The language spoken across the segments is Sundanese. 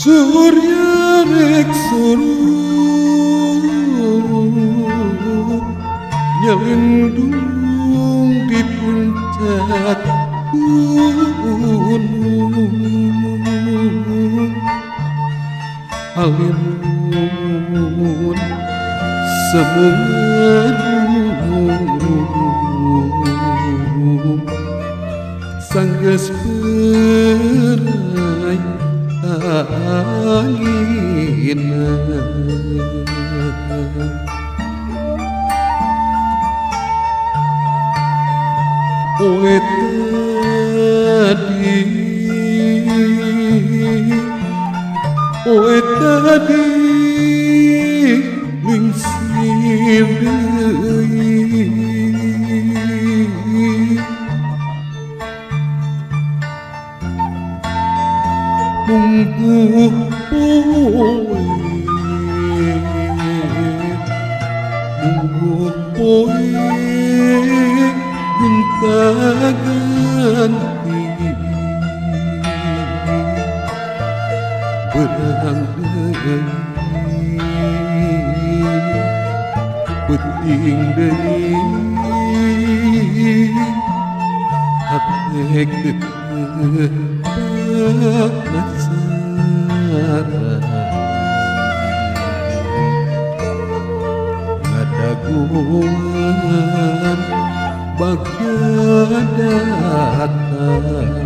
Surya rek surup nyelindung di puncak gunung, halimun semungadung sanggeus perai anginna. Poe tadi, poe tadi lingsir deui, mungguh poe, mungguh poe gonta ganti, beurang deui peuting deui hate teu penasaran ngadaguan bagja datang.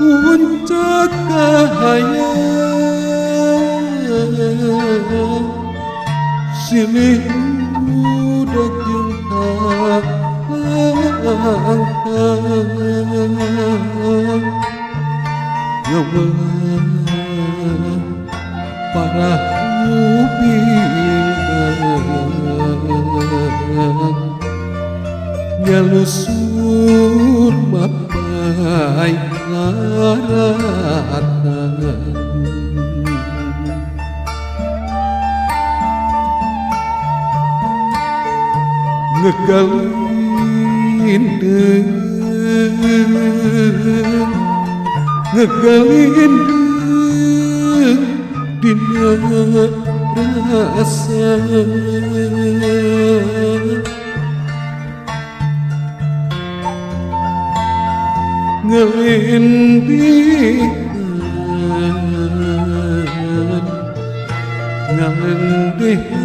Puncak kahayang silih budak jeung halangkang, ngeumelah parahu bintang nyalusur mapai laratan. Ngegalindeng, ngegalindeng dina rasa, ngelindihan, ngelindihan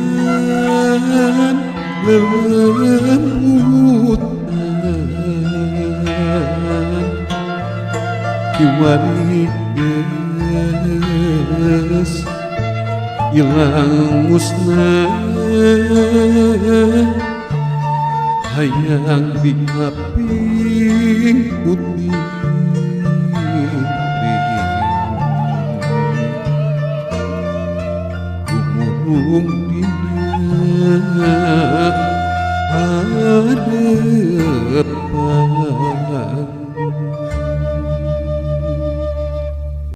lelembutan kiwari geus ilang musnah hayang dikaping putih gumurung dina harepan.